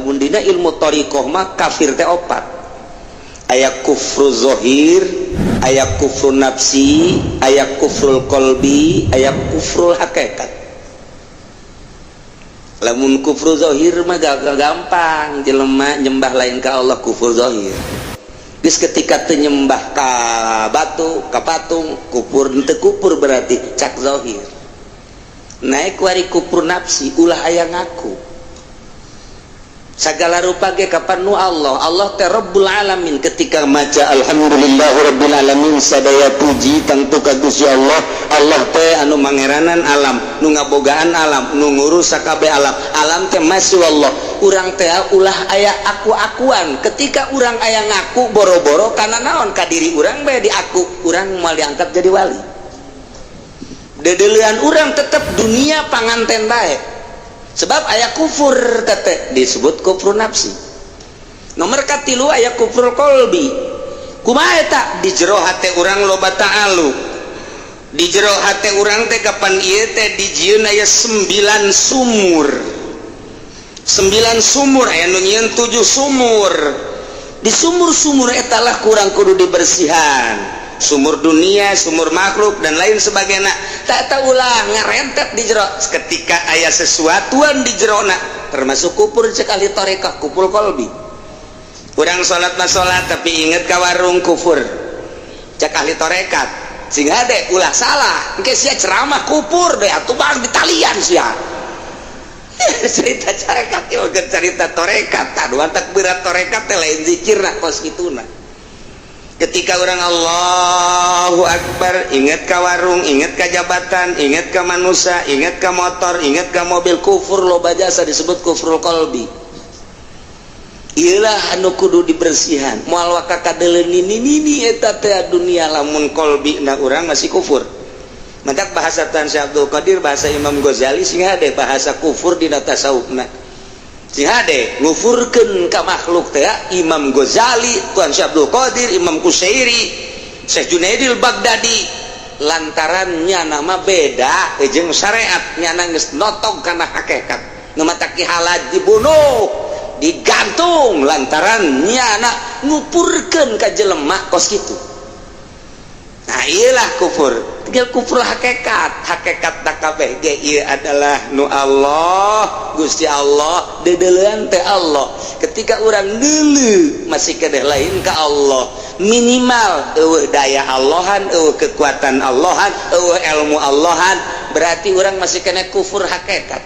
Lamun dina ilmu thariqah mah kafir teh opat: aya kufru zahir, aya kufru nafsi, aya kufrul qalbi, aya kufrul hakikat. Lamun kufru zahir mah gampang, jelema nyembah lain ka Allah, kufur zahir. Geus ketika teu nyembah ka batu, ka patung, kufur teu kufur berarti cak zahir. Naik wari kufur nafsi, ulah aya ngaku segala rupa ge kapan nu Allah. Allah teh Rabbul Alamin. Ketika maca alhamdulillahirabbil alamin, sadaya puji tangtu ka Gusti Allah. Allah teh anu mangeranan alam, nu ngabogaan alam, nu ngurus sakabeh alam. Alam teh masih Allah. Urang teh ulah aya aku-akuan. Ketika urang aya ngaku boro-boro karena naon, ka diri urang bae diaku, urang moal diangkat jadi wali. Dedelian urang tetep dunia panganten bae, sebab aya kufur tete disebut kufur nafsi. Nomor katilu aya kufur kolbi. Kumaha eta? Di jero hate urang loba ta'alu, di jero hate urang teh kapan ieu teh dijieun aya 9 sumur, 9 sumur, aya nu nyieun 7 sumur. Di sumur-sumur eta lah kurang kudu dibersihan, sumur dunia, sumur makhluk, dan lain sebagainya. Tak tahu ulah ngarentet di jero. Ketika aya sesuatuan di jerona termasuk kupur, cek ahli thariqah kufur kolbi. Kurang sholat mah sholat tapi inget ka warung, kufur cek ahli torekat. Sehingga deh ulah salah, engke sia ceramah kufur deh atuh bang ditalian sia. Cerita carekat ieu cerita torekat, aduh tak berat. Torekat teh lain zikirna kos kituna. Ketika orang Allahu Akbar inget ka warung, inget ka jabatan, inget ka manusia, inget ka motor, inget ka mobil, kufur loba jasa disebut kufrul kolbi. Iyalah anu kudu dibersihan, moal waka kadeuleun nini nini eta teh dunia lamun kolbi na urang masih kufur. Mantak bahasa Tan Syekh Abdul Qadir, bahasa Imam Ghazali, sing hade bahasa kufur dina tasawufna, sing hade ngufurkeun ka makhluk teh. Imam Ghazali, Tuan Syekh Abdul Qadir, Imam Kusyairi, Syekh Junaidil Baghdadi, lantarannya nama beda jeung syariat, nyana geus notog kana hakikat. Nu matak Ki Halaj dibunuh, digantung, lantaran nyana ngupurkeun ka jelema kos kitu. Nah, iyalah kufur, tinggal kufur hakikat. Hakikat tak kabeh ge ieu adalah nu Allah, Gusti Allah, dedelean teh Allah. Ketika urang deuleu masih kedeh lain ka Allah, minimal eueuh daya Allahan, eueuh kekuatan Allahan, eueuh ilmu Allahan, berarti urang masih kena kufur hakikat.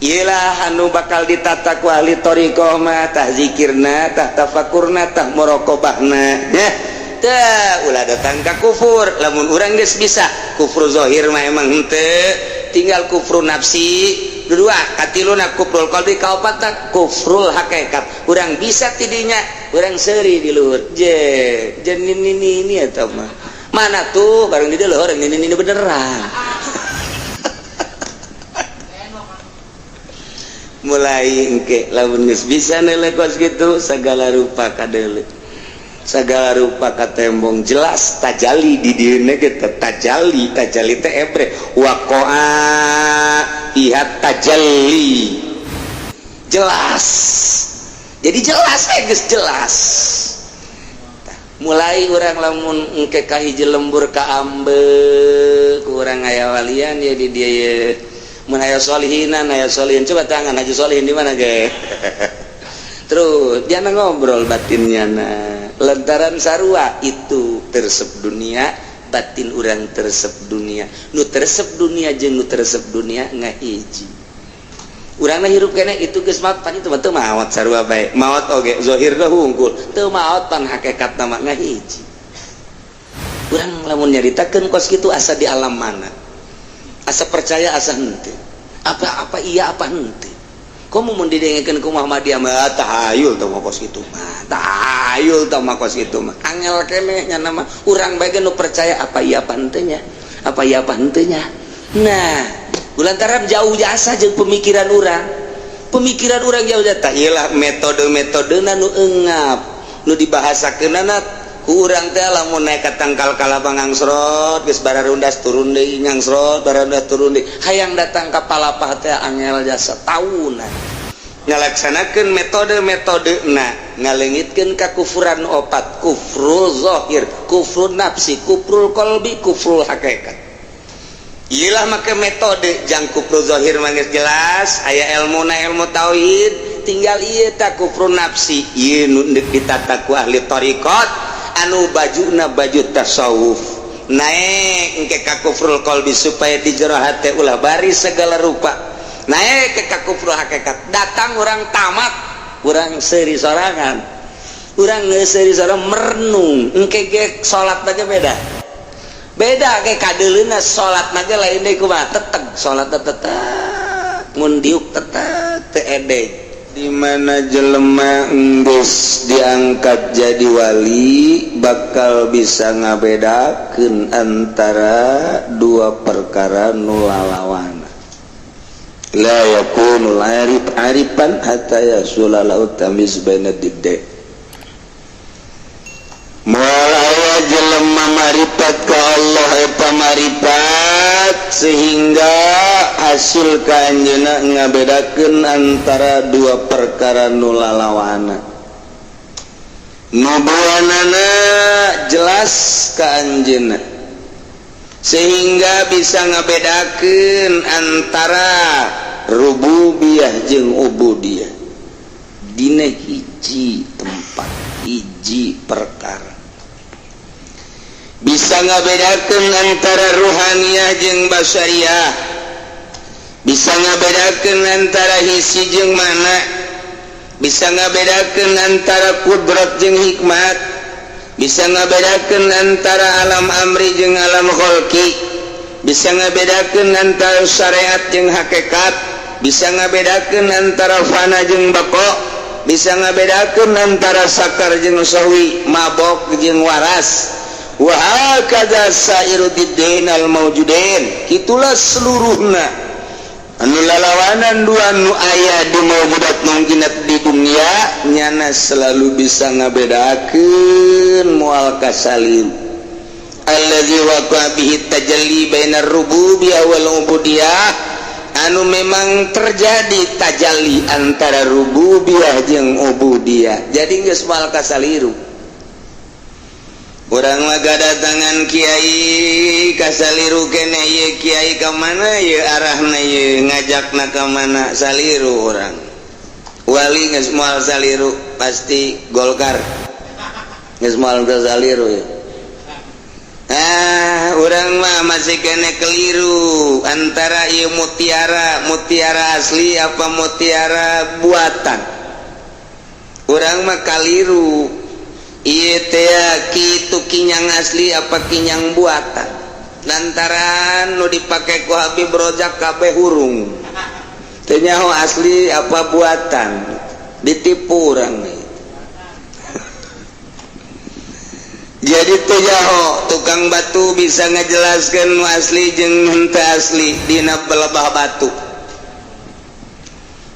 Iyalah anu bakal ditata ku ahli thariqah mah, tah zikirna, tah tafakurna, tah muraqabahna ya. Tah ulah datang ka kufur. Lamun urang geus bisa kufur zahir mah emang henteu, tinggal kufur nafsi dua, katiluna kufrul qalbi, kaopatna kufrul hakikat. Urang bisa tidinya, urang seuri di luhur je je ini ini eta mah mana tuh bareng di luhur ini beneran. Mulai engke lamun geus bisa neuleuh kos kitu, segala rupa kadeuleu, segala rupa katembong, jelas tajali di dieuna ge tajali. Tajali teh ebre waqa'a ihat tajalli, jelas, jadi jelas geus jelas. Mulai urang lamun engke ka hiji lembur ka ambe kurang aya walian ya di dia ya, mun aya solihinan, aya solihin, coba tangan Haji Solihin di mana ge. Terus jangan ngobrol batinnya. Nah, lantaran sarua itu teresep dunia, batin urang teresep dunia. Nu teresep dunia jeung nu teresep dunia ngahiji. Urang hirup kene itu geus maot pan, itu mah teu maot, sarua bae maot oge zahirna hungkul teu maot, pan hakikat mah ngahiji. Urang lamun nyaritakeun kos kitu asa di alam mana, asa percaya asa henteu, apa apa iya apa henteu. Komo mun didengekeun ku Muhammadiyah mah, tahayul teh mah kos kitu mah, tahayul teh mah kos kitu mah. Angel keneh nya nama urang bae nu percaya apa iya apa henteu nya, apa iya apa henteu nya. Nah, lantaran jauh jasa jeung pemikiran urang, pemikiran urang jauh jasa. Iyalah metode-metode nu engap nu dibahasakeunana ku urang teh. Lamun naik ka tangkal kalapa ngangsrot, geus bararundas turun deui, ngangsrot, bararundas turun deui, hayang datang ka palapah teh angel jasa tahunan. Ngalaksanakeun metode-metode na ngalengitkeun kakufuran opat: kufrul zahir, kufrul nafsi, kufrul qalbi, kufrul hakikat. Iyalah, make metode jang kufrul zahir mah geus jelas aya ilmu na, ilmu tauhid. Tinggal ieu ta, kufrul nafsi. Ieu nu deuk ditata ku ahli thariqat anu bajuna baju tasawuf. Naik engke ka kufrul qalbi, supaya di jero hate ulah bari segala rupa. Naik ke ka kufrul hakikat, datang orang tamat, urang seuri sorangan, urang seuri sorangan, merenung. Engke ge salat aja beda beda kayak kadeleuna. Salat ge lain deui, kumaha teteg salat, teteg mun diuk, teteg teu edeg. Di mana jelema enggeus diangkat jadi wali bakal bisa ngabedakeun antara dua perkara nu lalawana. La yakunul arif arifan hatta yahsula lahu tamyiz baina diddain. Moal aya jelema marifat ka Allah eta marifat sehingga hasil ka anjeunna ngabedakeun antara dua perkara nu lalawana. Nu duanana jelas ka anjeunna sehingga bisa ngabedakeun antara rububiyah jeung ubudiyah dina hiji tempat, hiji perkara, bisa ngabedakeun antara ruhaniyah jeung basyariah, bisa ngabedakeun antara hissi jeung makna, bisa ngabedakeun antara kudrat jeung hikmat, bisa ngabedakeun antara alam amri jeung alam kholqi, bisa ngabedakeun antara syariat jeung hakikat, bisa ngabedakeun antara fana jeung bako, bisa ngabedakeun antara sakar jeung sahwi, mabok jeung waras, wa hakadza sairu diddain al mawjudin. Itulah seluruhna anu lalawanan dua nu aya di mawjudat mungkinat di dunia, nyana selalu bisa ngabedakeun, moal kasaliru. Allazi waqa bihi tajalli bainar rububiyah wal ubudiyah, anu memang terjadi tajalli antara rububiyah jeung ubudiyah. Jadi geus moal kasaliru. Urang mah datangan kiai kasaliru kene, ieu kiai ka mana ieu arahna, ieu ngajakna ka mana, saliru urang. Wali geus moal saliru, pasti Golkar, geus moal saliru ya. Ah, urang mah masih kene keliru antara ieu mutiara, mutiara asli apa mutiara buatan. Urang mah kaliru ieu teh kitu, kinyang asli apa kinyang buatan, lantaran nu dipake ku Habib Rojak kabeh hurung, teu nyaho asli apa buatan, ditipu urang nih. Jadi teu nyaho. Tukang batu bisa ngajelaskeun nu asli jeung henteu asli dina belebah batu.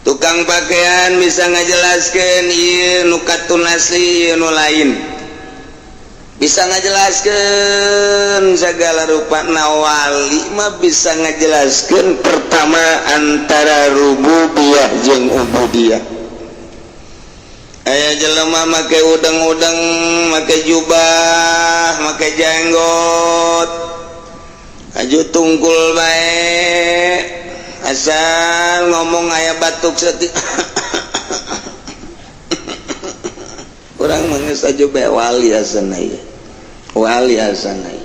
Tukang pakaian bisa ngajelaskeun ieu nu katun asli, ieu nu lain, bisa ngajelaskeun segala rupa. Na wali mah bisa ngajelaskeun pertama antara rububiyah jeung ubudiyah. Aya jelema make udeng-udeng, make jubah, make jenggot, aju tungkul bae, asal ngomong aya batuk saeutik, urang mah geus aju bae, wali asana ieu, wali asana ieu.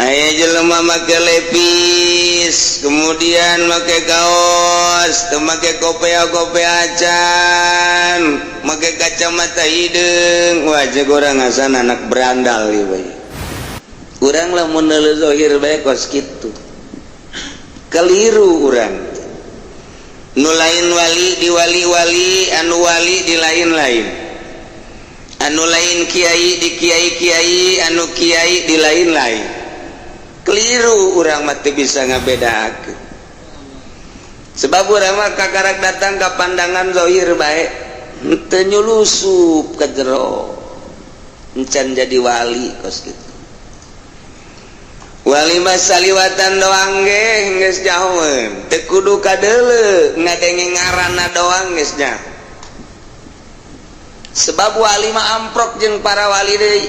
Aya jelema make lepis, kemudian make kaos, teu make kopea kopea acan, make kacamata hideung, wah, cek urang asana anak berandal ieu bae. Urang lamun neuleuh zahir bae kos kitu, keliru urang. Nu lain wali di wali-wali, anu wali di lain-lain, anu lain kiai di kiai-kiai, anu kiai di lain-lain, keliru. Urang mah teu bisa ngabedakeun, sebab urang mah kakarak datang ka pandangan zahir bae, teu nyulusup ka jero, encan jadi wali kos kitu. Wali mah saliwatan doang ge geus nyahoeun, teu kudu kadeuleu, ngadenge ngaranna doang geus nyaho. Sebab wali mah amprok jeung para wali deui.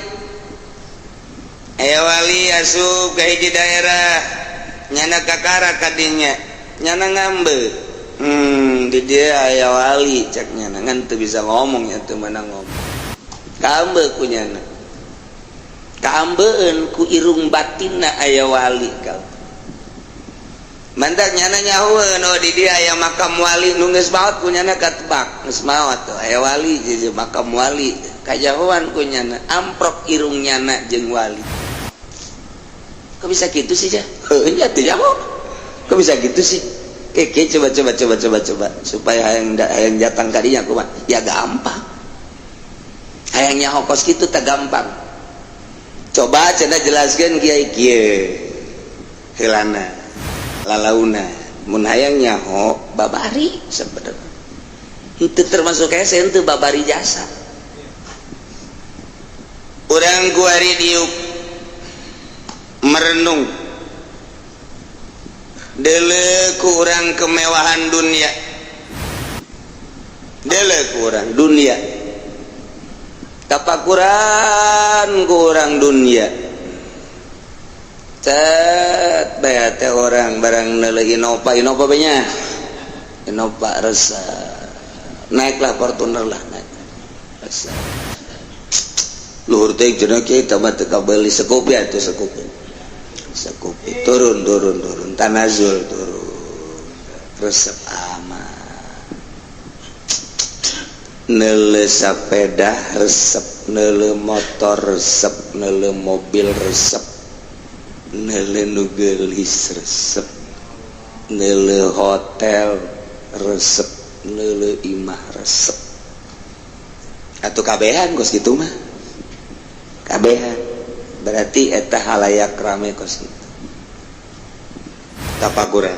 Aya wali asup ka hiji daerah, nyana kakara kadinya, nyana ngambe. Di dieu aya wali, cek nyana, ngan teu bisa ngomong ya, teu meunang ngomong. Kaambe ku nyana. Kaambeun ku irung batinna aya wali kau. Mantak nyana nyahoeun, oh, di dieu aya makam wali nu geus maot, ku nyana katebak geus maot tuh aya wali jadi makam wali, kajahoan ku nyana, amprok irung nyana jeung wali. Kok bisa gitu sih, ja? Heuh nya, teu nyaho. Kok bisa gitu sih? Keke, coba coba coba coba coba supaya hayang hayang datang kadinya kumaha? Ya gampang. Hayang nyaho kos kitu tak gampang. Coba cenah jelaskeun, kiai, kieu heulana lalauna mun hayang nyaho babari. Sebenarnya itu termasuk hese henteu babari jasa. Urang kuari diuk merenung, deuleu ku urang kemewahan dunia, deuleu ku urang dunia, tapakuran ku urang dunia. Cet bae teh orang barang neuleuh Innova, Innova nya, Innova resep, naiklah Fortuner lah, naik resep. Luhur teh cenah kieu, tah mah teu kabeuli Scoopy atuh, Scoopy, Scoopy. Turun, turun, turun, tanazul, turun, resep amat. Neuleuh sepeda resep, neuleuh motor resep, neuleuh mobil resep, neuleuh nu geulis resep, neuleuh hotel resep, neuleuh imah resep atau kabehan kos gitu mah kabehan. Berarti eta halayak rame kos gitu. Tapakuran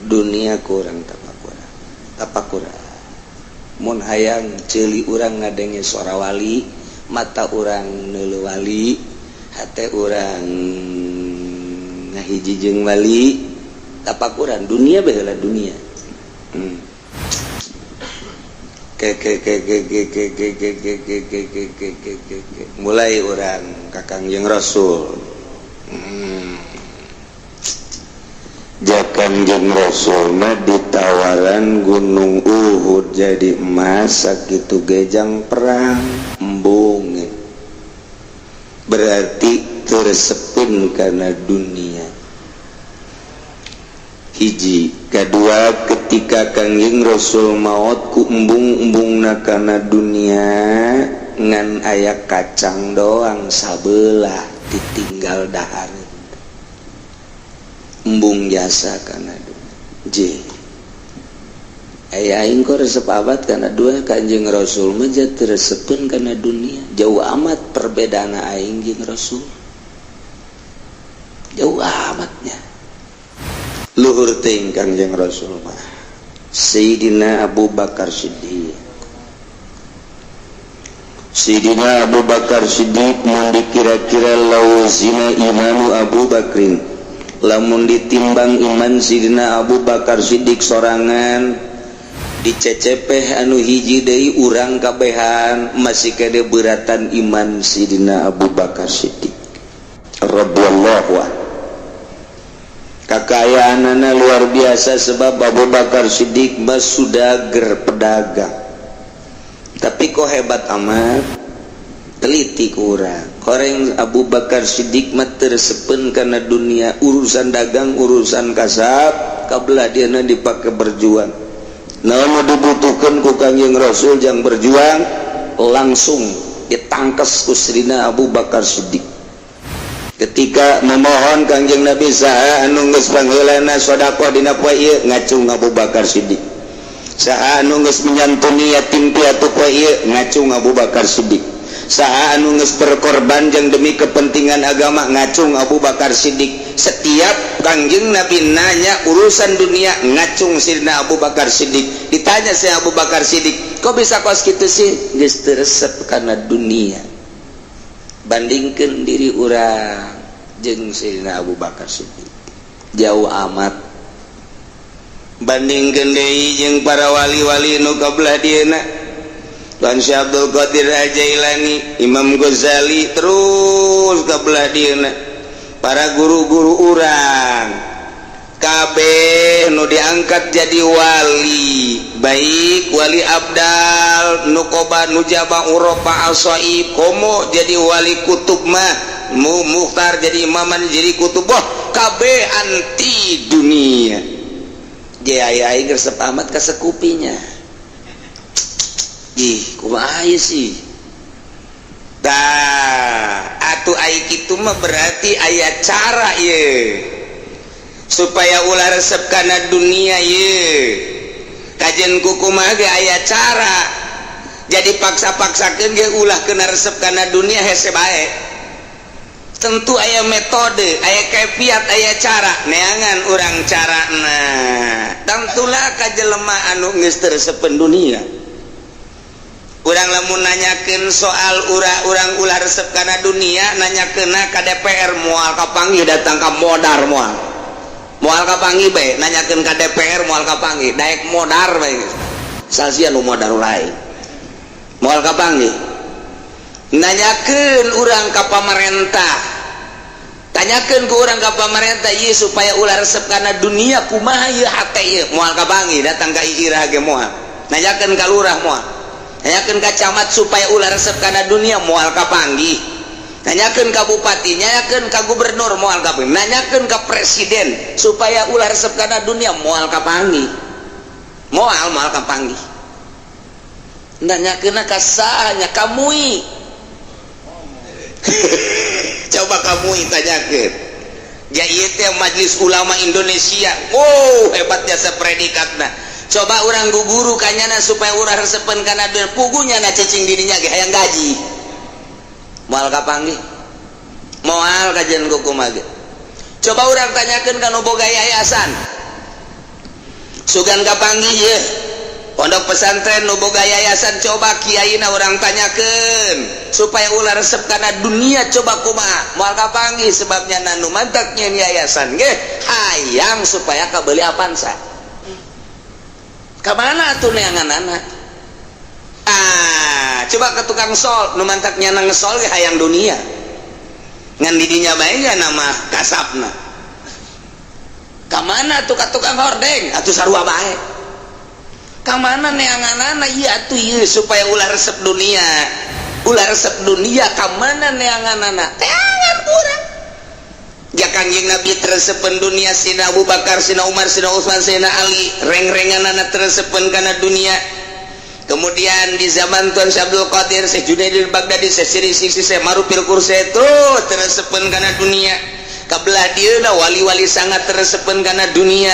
dunia kurang, tapakuran, tapakuran. Mun hayang ceuli urang ngadenge suara wali, mata urang neuleuh wali, hate urang ngahiji jeung wali, tapakuran dunia baheula dunia. Ke ke ke ke ke ke ke ke ke ke ke ke ke ke ke ke mulai urang ka Kangjeng Rasul. Kangjeng Rasul mah ditawaran Gunung Uhud jadi emas sakitu gejang perang, embung. Berarti teu resepeun karena dunia, hiji. Kedua, ketika Kangjeng Rasul maut ku embung-embungna karena dunia, ngan aya kacang doang sabelah ditinggal dahar, embung jasa karena J. Aya aing kok resep amat karena dua, Kanjeng Rasul mah teu resepeun karena dunia. Jauh amat perbedaan aing jeung Rasul, jauh amatnya, luhur teuing Kangjeng Rasul mah. Sayyidina Abu Bakar Siddiq, Sayyidina Abu Bakar Siddiq mun dikira-kira lau zina imanu Abu Bakrin, lamun ditimbang iman Sidina Abu Bakar Siddiq sorangan, dicecepeh anu hiji deui, urang kabehan, masih kade beratan iman Sidina Abu Bakar Siddiq radhiyallahu anhu. Kekayaanana luar biasa, sebab Abu Bakar Siddiq mah sudager, pedagang. Tapi kok hebat amat, teliti kurang koreng. Abu Bakar Siddiq mah teu resepeun karena dunia. Urusan dagang, urusan kasab kabelah dia dipakai berjuang. Naon dibutuhkan ku Kangjeng Rasul yang berjuang, langsung ditangkes ku Sayyidina Abu Bakar Siddiq. Ketika memohon Kangjeng Nabi, saha anu geus pangheulana sedekah dina poe ieu, ngacung Abu Bakar Siddiq. Saha anu geus menyantuni yatim piatu poe ieu, ngacung Abu Bakar Siddiq. Saha anu geus berkorban jeung demi kepentingan agama, ngacung Abu Bakar Siddiq. Setiap Kangjeng Nabi nanya urusan dunia, ngacung Sidina Abu Bakar Siddiq. Ditanya si Abu Bakar Siddiq, kok bisa kos gitu sih? Geus teu resep karena dunia. Bandingkan diri urang. Jeung Sayyidina Abu Bakar Siddiq jauh amat. Bandingkeun deui jeung para wali-wali nu kabelah dieuna, Tuan Syekh Abdul Qadir Al-Jailani, Imam Ghazali, terus kabelah dieuna para guru-guru urang kabeh nu diangkat jadi wali, baik wali abdal, nukoba, nujaba, urafa, asoib, komo jadi wali kutub mah mu mukhtar, jadi imaman, jadi kutub, wah, kabeh anti dunia. Jaya aing resep amat ka Scoopy-nya. Ih, kumaha ieu sih? Tah, atuh ai kitu mah berarti aya cara ieu supaya ulah resep kana dunia. Ieu kajen kukumaha ge aya cara, jadi paksa-paksakeun ge ulah kena resep kana dunia hese bae. Tentu aya metode, aya kepiat, aya cara neangan urang carana. Tentulah ka jelema anu geus teu resepeun dunia. Urang lamun nanyakeun soal urang ulah resep kana dunia, nanyakeun ka DPR moal kapanggih, datang ka modar moal, moal kapanggih bae. Nanyakeun ka DPR moal kapanggih, daek modar bae geus salsia nu modar lain moal kapanggih. Nanyakeun urang ka pamarentah, tanyakeun ku urang ka pamarentah ieu supaya ulah resep kana dunia kumaha ieu hate ieu, moal kapanggih. Datang ka irah ge moal, nanyakeun ka lurah moal, nanyakeun ka camat supaya ulah resep kana dunia moal kapanggih, nanyakeun ka bupati, nanyakeun ka gubernur moal kapanggih, nanyakeun ka presiden supaya ulah resep kana dunia moal kapanggih, moal, moal kapanggih. Nanyakeun ka saha nya? Ka MUI. Coba kamu tanyakeun ya, ieu teh Majelis Ulama Indonesia. Oh, hebat jasa predikatna. Coba urang guguru kanyana supaya ulah resepen kana dunia, pugunya na cicing dirinya ge hayang gaji, moal kapanggih, moal kajian kumaha ge. Coba urang tanyakeun ka nu boga yayasan, sugan kapanggih ye pondok pesantren nu boga yayasan. Coba kiaina urang tanyakeun supaya ulah resep kana dunia, coba kumaha, moal kapanggih. Sebabnya nu mantak nyieun yayasan ge hayang supaya kabeli Avanza. Ka mana atuh neanganana? Ah, coba ke tukang sol, nu mantak nyana ngesol ge hayang dunia, ngan didinya bae nya nama kasapna. Ka mana tuh? Ka tukang hordeng atuh sarua bae. Ka mana neanganana ieu atuh ieu supaya ulah resep dunia, ulah resep dunia, ka mana neanganana? Teangan urang. Ya, Kangjeng Nabi teresepen dunia, Sina Abu Bakar, Sina Umar, Sina Utsman, Sina Ali, reng-renganana teresepen kana dunia. Kemudian di zaman Tuan Syekh Abdul Qadir, Syekh Junaidil Baghdadi, Syekh Siri Sisi, Syekh Marufil Kursi, terus teresepen kana dunia. Kabelah dieuna wali-wali sangat teresepen kana dunia,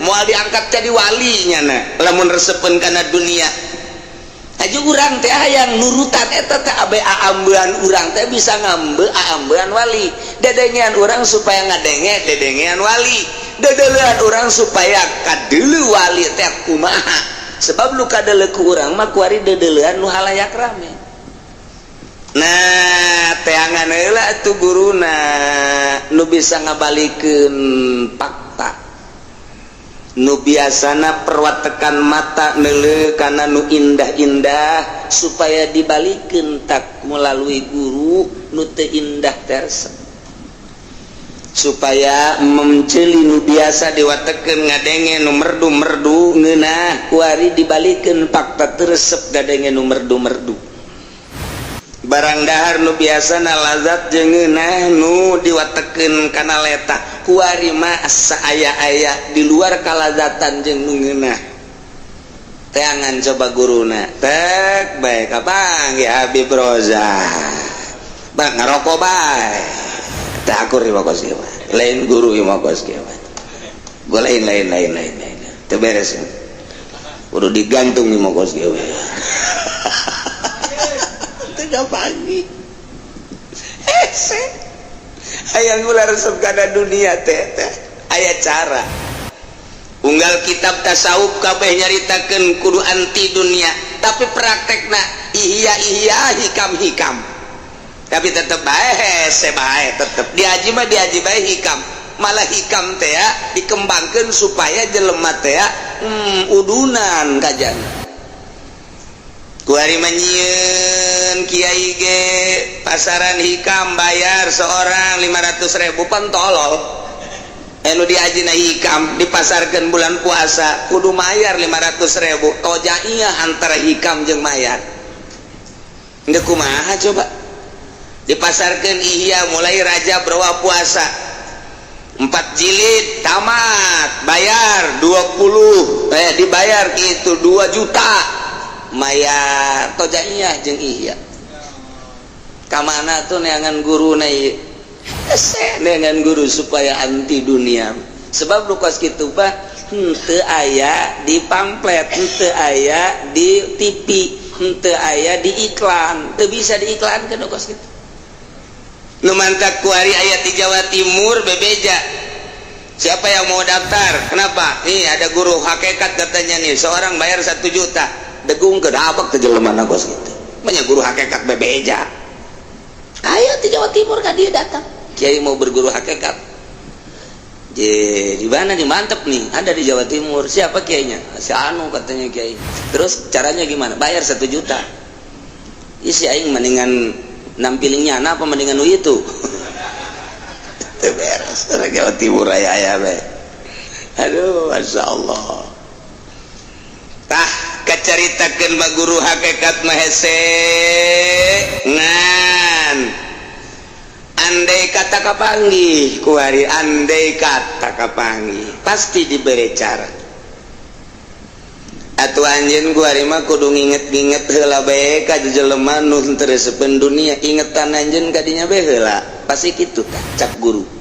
moal diangkat jadi wali nyana lamun resepen kana dunia. Aju urang teh hayang nurutan eta teh abe aambean urang teh bisa ngambe aambean wali, dedengean urang supaya ngadenge dedengean wali, dedelean urang supaya kadeuleu wali teh kumaha, sebab lu kadeuleu ku urang mah kuari dedelean nu halayak rame. Nah, teangan heula atuh guruna nu bisa ngabalikeun fakta nu biasana perwatekan mata neuleuh kana nu indah-indah, supaya dibalikeun tak melalui guru nu teu indah tersep, supaya menceli nu biasa diwatekeun ngadenge nu merdu-merdu ngeunah, kuari dibalikeun fakta teresep ngadenge nu merdu-merdu. Barang dahar nu biasana lazat jeung ngeunah nu diwatekeun kana leta, kuari mah aya-aya di luar kalazatan jeung nu ngeunah. Teangan coba guruna tek bae kapanggih Habib Roza, bang ngarokok bae teh akur ieu kos kieu, lain guru ieu mah kos kieu mah. Gua lain, lain, lain, lain, lain, teu beres, kudu digantung ieu mah kos kieu. Teu kapanggih, hese hayang ulah resep kana dunia teh teh aya cara. Unggal kitab tasawuf kabeh nyaritakeun kudu anti dunia, tapi praktekna ihya ihya, hikam hikam. Tapi tetep bae hese bae, tetep diaji mah diaji bae hikam. Malah hikam teh ya, dikembangkan supaya jelema teh ya, udunan kajan. Kuari mah nyieun kiai ge pasaran hikam, bayar seorang 500 ribu, pan tolol. Anu diajina hikam dipasarkan bulan puasa kudu mayar 500 ribu, tojaiyah antara hikam jeung mayar. Nggak, kumaha coba? Dipasarkan Ihya, mulai Rajab berwa puasa 4 jilid tamat, bayar 20, eh, dibayar gitu 2 juta, mayar tojaiyah jeung Ihya. Kamana tuh neangan guru na ieu? Hese neangan guru supaya anti dunia, sebab lu kos kitu bah henteu aya di pamflet, henteu aya di TV, henteu aya di iklan, teu bisa diiklankeun nu kos kitu. Nu mantak kuari aya di Jawa Timur bebeja, "Siapa yang mau daftar?" "Kenapa?" "Nih ada guru hakikat katanya nih, seorang bayar 1 juta." Degung ke dabak ke jelema kos gitu. Banyak guru hakikat bebeja aya di Jawa Timur kan. Dia datang, "Kiai, mau berguru hakikat." "Je, di mana nih? Mantep nih, ada di Jawa Timur." "Siapa kiainya?" "Si anu katanya kiai." "Terus caranya gimana?" "Bayar 1 juta." Isi aing mendingan nampilingnya apa, mendingan nu itu. Teu beres orang Jawa Timur aya aya be. Aduh, masya Allah. Tah, kacaritakeun mah guru hakikat mah hese, ngan andai kata kapanggih kuari, andai kata kapanggih pasti diberi cara. Atuh anjeun kuari mah kudu nginget-nginget heula bae ka jelema nu teu resepeun dunia. Ingetan anjeun kadinya bae heula, pasti kitu. Tah, cak guru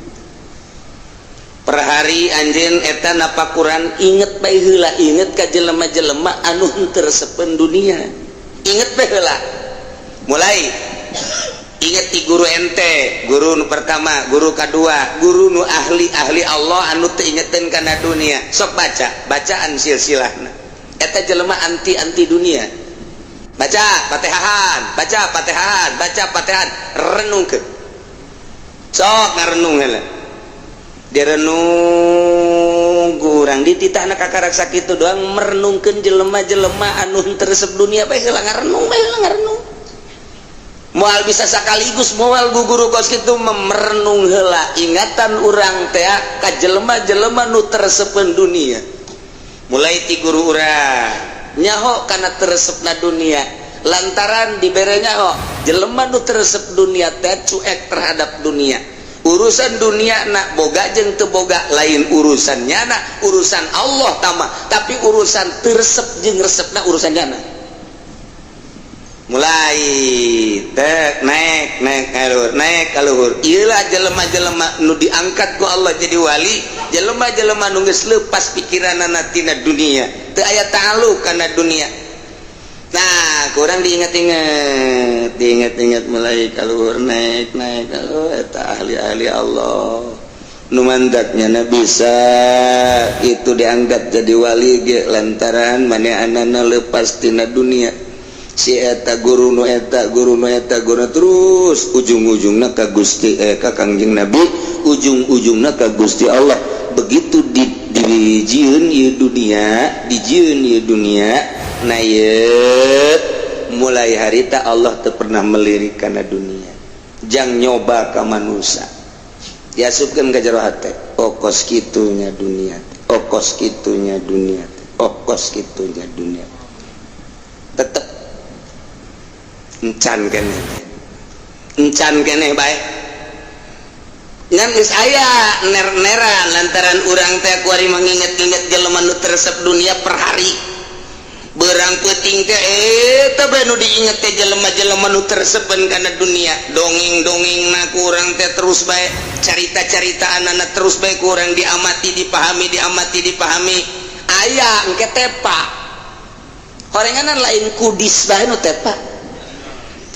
per hari anjeun eta napakuran inget bae heula, inget ka jelema-jelema anu teu resepeun dunia, inget bae heula. Mulai inget ti guru ente, guru nu pertama, guru kedua, guru nu ahli ahli Allah anu teu ingetin kana dunia. Sok baca bacaan silsilahna eta jelema anti anti dunia. Baca Fatihahan, baca Fatihahan, baca Fatihahan, renungkeun. Sok ngarenung heula, direnung kurang dititahna kakarak sakitu doang. Merenungkeun jelema-jelema anu teu resep dunia bae heula, ngarenung bae heula, ngarenung. Moal bisa sekaligus, moal. Guru kos kitu merenung heula, ingatan urang teh ka jelema-jelema nu teu resepeun dunia. Mulai ti guru urang nyaho kana teu resepna dunia, lantaran dibere nyaho jelema nu teu resep dunia teh cuek terhadap dunia. Urusan dunia nak boga jeung teu boga lain urusannya, nak urusan Allah tama, tapi urusan teu resep jeung resepna urusan nyana. Mulai tek naik naik kaluhur, naik kaluhur. Iyalah jelema-jelema nu diangkat ku Allah jadi wali, jelema-jelema nu geus lepas pikiranana tina dunia, teu aya ta'alluq kana dunia. Nah, kurang diingat-ingat, diingat-ingat, mulai kaluhur, naik naik kaluhur. Eta ahli-ahli Allah nu mandaknya na bisa itu dianggap jadi wali ge lantaran manehanana lepas tina dunia. Si eta guru nu eta guru nu eta guru, terus ujung-ujungna ka Gusti, eh, ka Kangjeng Nabi, ujung-ujungna ka Gusti Allah. Begitu di dijieun ieu dunia, dijieun ieu dunia, nah ieu mulai harita Allah teu pernah melirik kana dunia jang nyoba ka manusia, diasupkeun ka jero hate, "Oh, kos kitunya dunia teh, oh, kos kitunya dunia teh, oh, kos kitunya dunia." Tetep encan keneh, encan keneh bae, ngan geus aya ner-neran lantaran urang teh kuari menginget-inget jelema nu teu resep dunia. Per hari berang peuting teh eta bae nu diinget teh, jelema-jelema nu teu resepeun kana dunia. Dongeng-dongeng na kurang teh terus bae, carita-carita anak terus bae kurang diamati, dipahami, diamati, dipahami. Aya engke tepa horenganan, lain kudis bae nu tepa,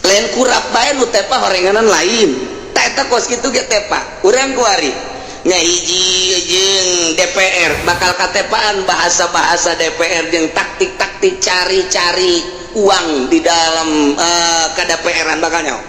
lain kurap bae nu tepa, horenganan lain. Tak eta kos kitu ge tepa urang kuari nya. Hiji jeung DPR bakal katepaan bahasa-bahasa DPR jeung taktik-taktik cari-cari uang di dalam KDPR-an bakal nyaho.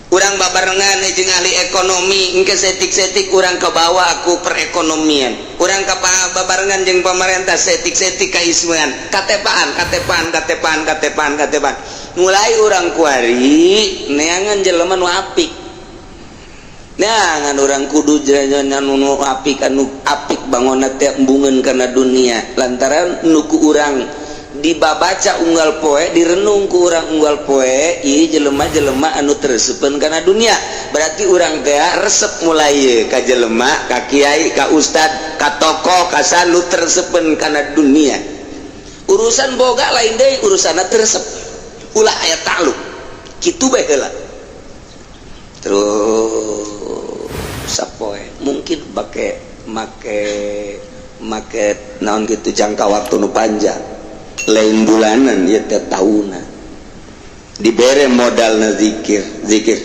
Urang babarengan jeung ahli ekonomi, engke saeutik-saeutik urang kebawa ku perekonomian. Urang ka babarengan jeung pemerintah, saeutik-saeutik kaismean, katepaan, katepaan, katepaan, katepaan, katepaan. Mulai urang kuari neangan jelema nu apik. Neangan urang kudu jelema nu apik, anu apik bangunna teh embungeun kana dunia, lantaran nu ku urang dibabaca unggal poe, direnung ku urang unggal poe, ieu jelema-jelema anu teu resepeun kana dunia. Berarti urang teh resep mulai ka jelema, ka kiai, ka ustad, ka tokoh, ka saha nu teu resepeun kana dunia. Urusan boga lain deui, urusanna teu resep, ulah aya takluk kitu bae heula. Terus sapoe mungkin make make make naon gitu, jangka waktu nu panjang, lain bulanan ya teh, tahunan. Dibere modal na zikir, zikir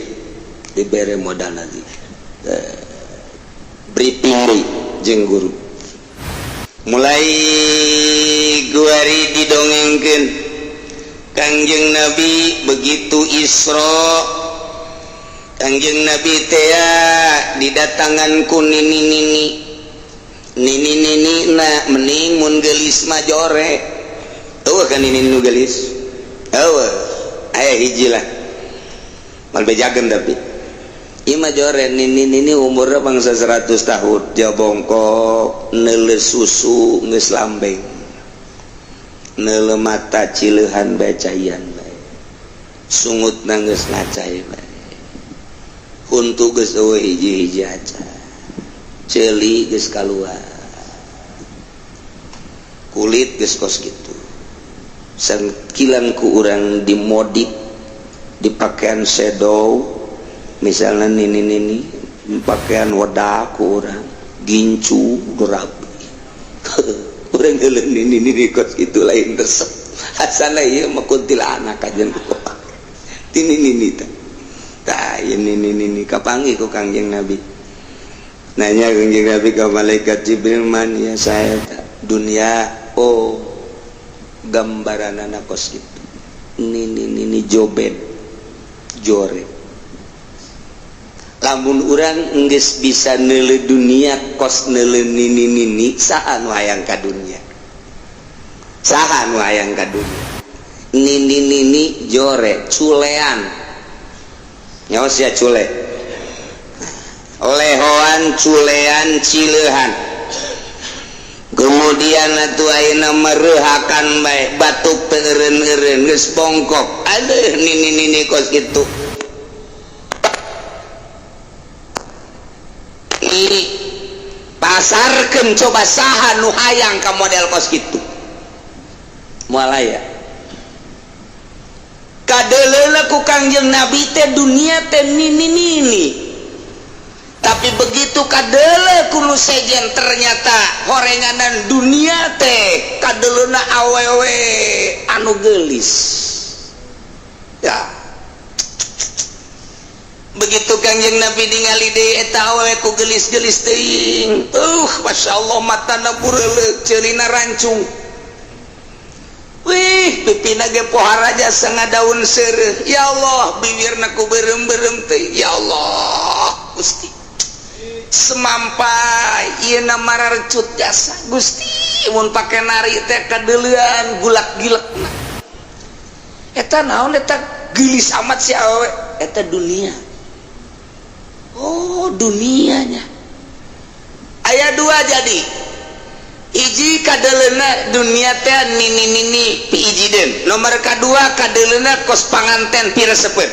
dibere modal na zikir, briefing deui jeung guru. Mulai guari didongengkeun Kangjeng Nabi begitu Isra, Kangjeng Nabi teh didatangan ku nini-nini. Nini-nini na mening mun geulis mah jore. Eueuh kan nini nu geulis? Eueuh. Aya hiji lah, mal bejakeun, tapi ieu mah jore. Nini nini umurna bangsa 100 tahun, jabongkok, neule susu geus lambeng, neule mata cileuhan bae, caian bae, sungutna geus ngacai bae, huntu geus eueuh hiji-hiji aca, ceuli geus kaluar, kulit geus kos kitu. Sangkilan ku urang dimodif di pakaian sedow misalnya. Nini nini pakaian wedak ku urang gincu rapi. Urang heuleuh nini nini kos kitu, lain resep, asana ieu mah kuntilanak kajen tini nini teh. Tah, ieu nini nini kapanggih ku Kangjeng Nabi. Nanya Kangjeng Nabi ka malaikat Jibril, "Man ya saya dunia?" "Oh, gambaran anak kos gitu, nini nini jobed jore." Lamun urang enggeus bisa neule dunia kos neule nini nini, saha nu hayang ka dunia? Saha nu hayang ka dunia? Nini nini jore, culean nyawa sia, cule lehoan, culean, cileuhan. Kemudian atuh ayeuna mereuhakan bae, batuk teu eureun-eureun, geus bongkok. Aduh, nini nini kos kitu. Ini pasarkeun, coba saha nu hayang ka model kos kitu? Moal aya. Kadeuleuna ku Kangjeng Nabi teh dunia teh nini nini, tapi begitu kadeuleu ku nu sejen, ternyata horenganan dunia teh kadeleuna awewe anu geulis ya. Begitu Kangjeng Nabi ningali deui eta awewe ku geulis-geulis teuing, Masya Allah, matana bureuleuk, ceulina rancung. Wih, pipina ge poharaja sanga daun seureuh. Ya Allah, bibirna ku beureum-beureum teh. Ya Allah Gusti, semampai ieu na mararecut jasa Gusti. Mun pake nari teh kadeuleuan gulak gilekna. Eta naon eta, geulis amat si awewe? Eta dunia. Oh, dunianya aya dua. Jadi hiji kadeleuna dunia teh nini nini piijiden, nomor kedua kadeleuna kos panganten piresepeun.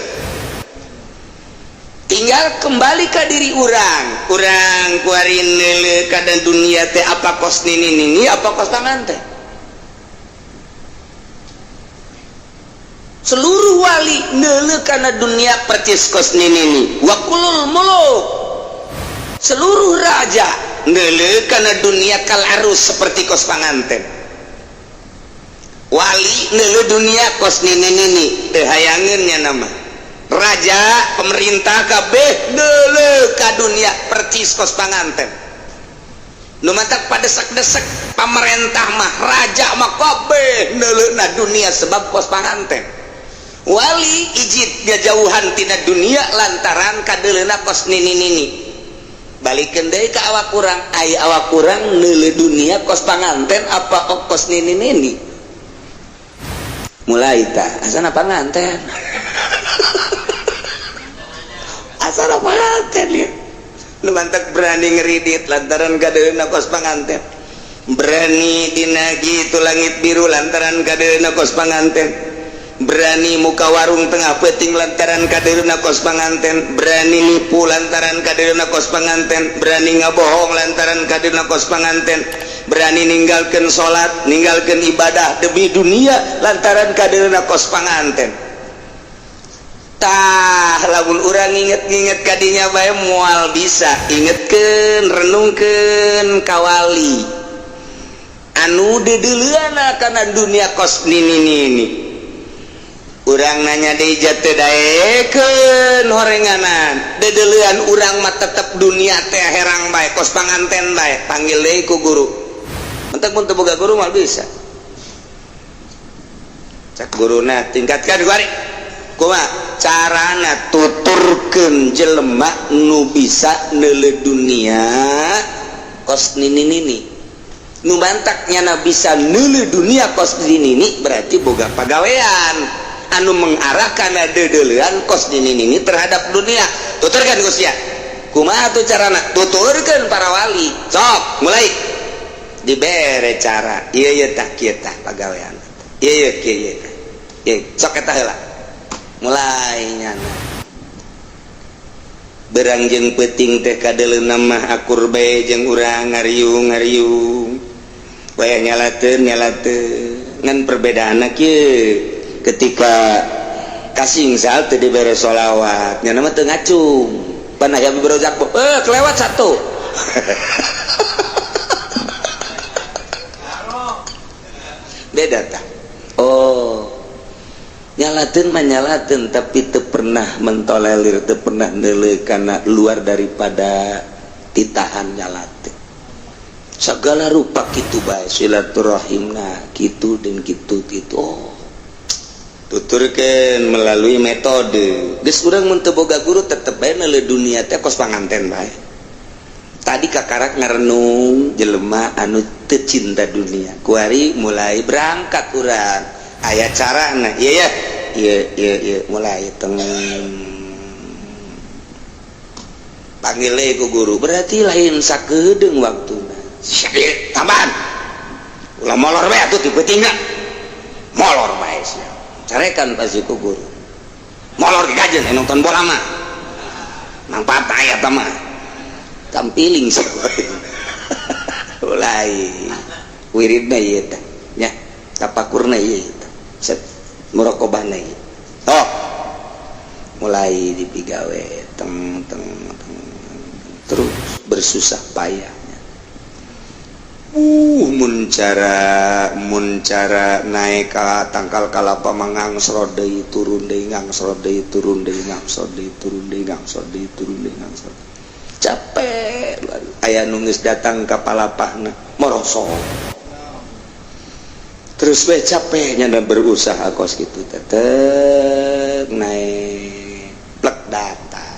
Tinggal kembali ke diri urang. Urang kuari neule kana dunia teh apa kos nini nini, apa kos panganten. Seluruh wali neule kana dunia percis kos nini nini. Wa kulul muluk, seluruh raja neule kana dunia kal arus, seperti kos panganten. Wali neule dunia kos nini nini, teu hayangeun nya nama raja, pemerintah kabeh neule ka dunia percis kos panganten. Nu matak padesak-desek pamerentah mah, raja mah, kabeh neuleuna dunia sebab kos panganten. Wali ijid ngajauhan tina dunia lantaran kadeuleuna kos nini-nini. Balikeun deui ka awak urang, ai awak urang neuleu dunia kos panganten apa kos nini-nini? Mulai tah asana panganten. Asana panganten ya. Nu mantak berani ngeridit lantaran kadeuleuna kos panganten. Berani dinagi itu langit biru lantaran kadeuleuna kos panganten. Berani muka warung tengah peting lantaran kadeuleuna kos panganten. Berani nipu lantaran kadeuleuna kos panganten. Berani ngabohong lantaran kadeuleuna kos panganten. Berani ninggalkeun salat, ninggalkeun ibadah demi dunia lantaran kadeuleuna kos panganten. Tah lamun urang inget-inget kadinya bae moal bisa. Ingetkeun, renungkeun kawali anu deudeuleuna kana dunia kos nini-nini. Urang nanya deui teu daekeun horenganan. Deudeuleun urang mah tetep dunia teh herang bae kos panganten bae. Panggil deui ku guru. Entek mun teu boga guru moal bisa. Cek guruna tingkatkan kuari. Kumaha carana tuturkeun jelema nu bisa neuleu dunia kos nini-nini. Nu mantak nyana bisa neuleu dunia kos nini-nini berarti boga pagawean anu mengarah kana deudeuleun kos nini-nini terhadap dunia. Tuturkeun Gus ya. Kumaha tuh carana? Tuturkeun para wali. Sok mulai dibere cara. Ieu ieu tah kieu tah pagawean. Ieu ieu kieu ieu tah. Ieu sok eta heula. Mulai nyana. Berang jeung peuting teh kadeuleuna mah akur bae jeung urang ngariung-ngariung. Waya nyalateun nyalateun. Ngan perbedaanna kieu ketika kasingsal teu dibere sholawat nyana mah teu ngacung. Pan aya berojak kelewat satu. Beda tah. Oh, nyalateun mah nyalateun tapi teu pernah mentolerir, teu pernah neuleu kana luar daripada titahan nyalateun. Segala rupa kitu bae silaturahimna kitu dan kitu kitu. Oh, tuturkeun melalui metode. Geus urang mun teu boga guru tetep bae neuleu dunia teh kos panganten bae. Tadi kakarak ngarenung jelema anu teu cinta dunia. Kuari mulai berangkat urang. Aya carana. Ieu ya. Ieu ieu ieu mulai teng panggil deui ku guru. Berarti lain sakedeung waktuna. Sia tambahan. Ulah molor bae atuh ti peutingna. Molor bae sia. Carekan pasti ku guru. Molor gajen nonton bola mah. Manfaat aya tah mah. Tampiling mulai wiridna ieu teh nya, tapakurna ieu teh, set muraqabahna ieu. Oh, mulai dipigawe teng teng teng terus bersusah payah. Mun cara naik ka tangkal kalapa mangangsro deui turun deui ngangsro deui turun deui ngangsro deui turun deui ngangsro deui turun deui ngangsro. Capek aya nu geus datang ka palapahna morosok. Terus we capeknya dan berusaha kos kitu tetep naik plek datang.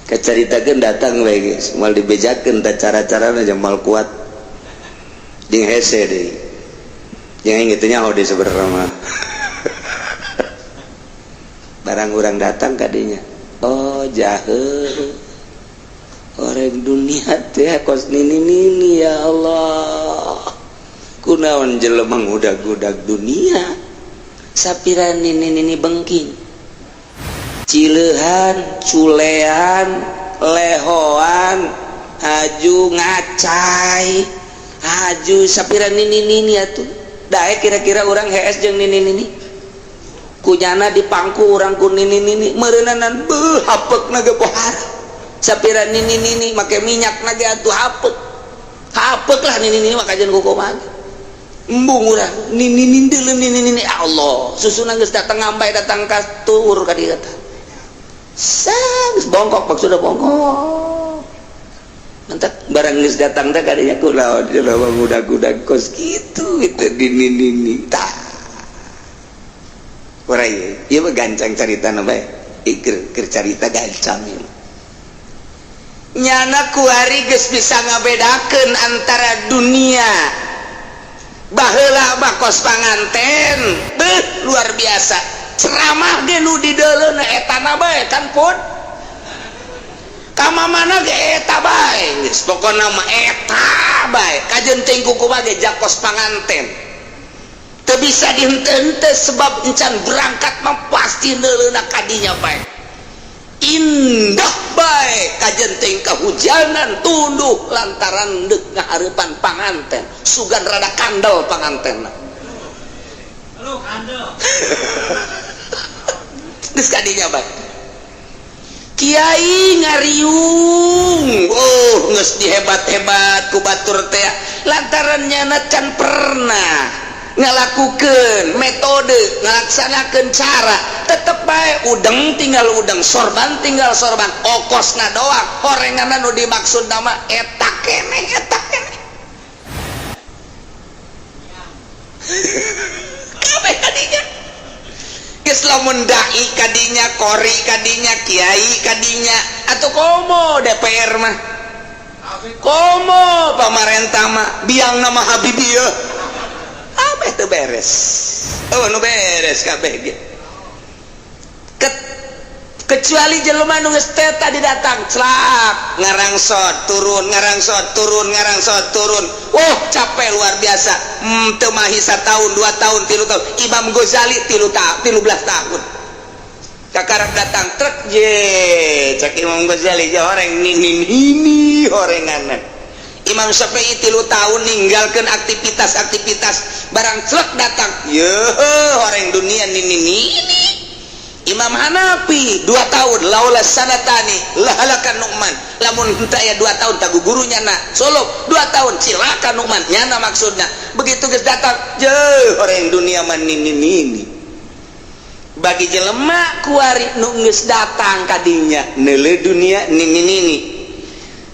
Keceritakeun datang we geus moal dibejakeun tah cara-carana moal kuat. Jeung hese deui. Jeung aing kitu nyaho deui sebenarnya mah. Barang urang datang ka dinya. Oh jahe. Orang dunia teh kos nini-nini ya Allah. Kunaon jelema ngudag-gudag dunia. Sapira nini-nini bengking. Cileuhan, culean, lehoan, haju ngacai, haju sapira nini-nini atuh. Daek kira-kira urang hees jeung nini-nini. Kunyana dipangku urang ku nini-nini, meureunanan beuh hapekna ge pohara. Sapira nini-nini make minyak na ge atuh hapek. Hapek lah nini-nini mah kajian kukumaha. Embung urang nini-nini deuleu nini-nini Allah, susuna geus datang ngambai datang ka tuur ka dieu teh. Sang geus bongkok maksudna bongkok. Mantap barang geus datang teh kadinya kulaon jelema ngudag-gudag kos kitu gitu nini-nini tah. Ora ieu, ieu mah gancang caritana bae. Ieu keur carita gancang ieu. Nyana kuari geus bisa ngabedakeun antara dunia. Baheula mah kos panganten, beuh, luar biasa. Ceramah ge nu dideuleuna etana bae kan pun. Kama mana ge eta bae, geus pokona mah eta bae. Kajeun teuing kumaha ge jakos panganten. Teu bisa dihenteu sebab encan berangkat mah pasti neuleuna kadinya bae. Indah bae, kajeun teuing kahujanan tunduh lantaran deuk ngahareupan panganten. Sugan rada kandel pangantenna. Lu kandel. Geus kadinya bae. Kiai ngariung, oh, geus dihebat-hebat ku batur teh lantaran nyana can pernah ngalakukeun metode, ngalaksanakeun cara. Tetep bae udeng tinggal udeng, sorban tinggal sorban, okosna doang, horenganna nu dimaksud nama eta keneh, eta keneh. Kabeh kadinya geus, lamun dai kadinya, kori kadinya, kiai kadinya, atau komo DPR mah, komo pamarentah mah, biang nama Habibie ya kabeh teu beres. Oh, nu beres kabeh ge kecuali jelema nu geus teh tadi datang celak, ngarangsot turun, ngarangsot turun, ngarangsot turun. Wah, capek luar biasa. Teu mahi satahun, 2 tahun, 3 tahun. Imam Ghazali 13 tahun kakarak datang truk je. Cek Imam Ghazali, je orang ini ini horenganan. Imam Syafi'i 3 tahun ninggalkan aktivitas-aktivitas, barang celak datang ye orang dunia ini ini. Imam Hanafi 2 tahun, laula sanatani lahalakan Nu'man, lamun henteu aya 2 tahun tagu gurunya na solo 2 tahun cilaka Nu'man nyana. Maksudna begitu geus datang je orang dunia man ini ini. Bagi jelema kuari nu geus datang kadinya neule dunia nini nini,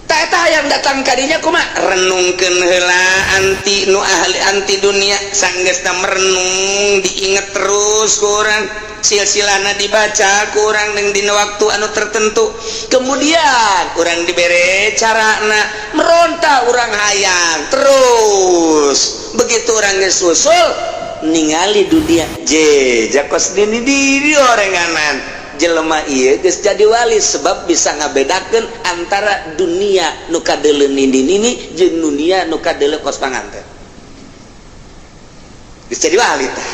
tak eta yang datang kadinya kumaha, renungkeun heula anti nu ahli anti dunia. Sanggeusna merenung, diinget terus ku urang, silsilahna dibaca ku urang jeung dina waktu anu tertentu, kemudian urang dibere carana meronta, urang hayang terus. Begitu urang geus usul ningali dunia je jakos dini diri orenganan, jelema ieu geus jadi wali sebab bisa ngabedakeun antara dunia nu kadeuleu nini nini jeung dunia nu kadeuleu kos panganten. Geus jadi wali tah.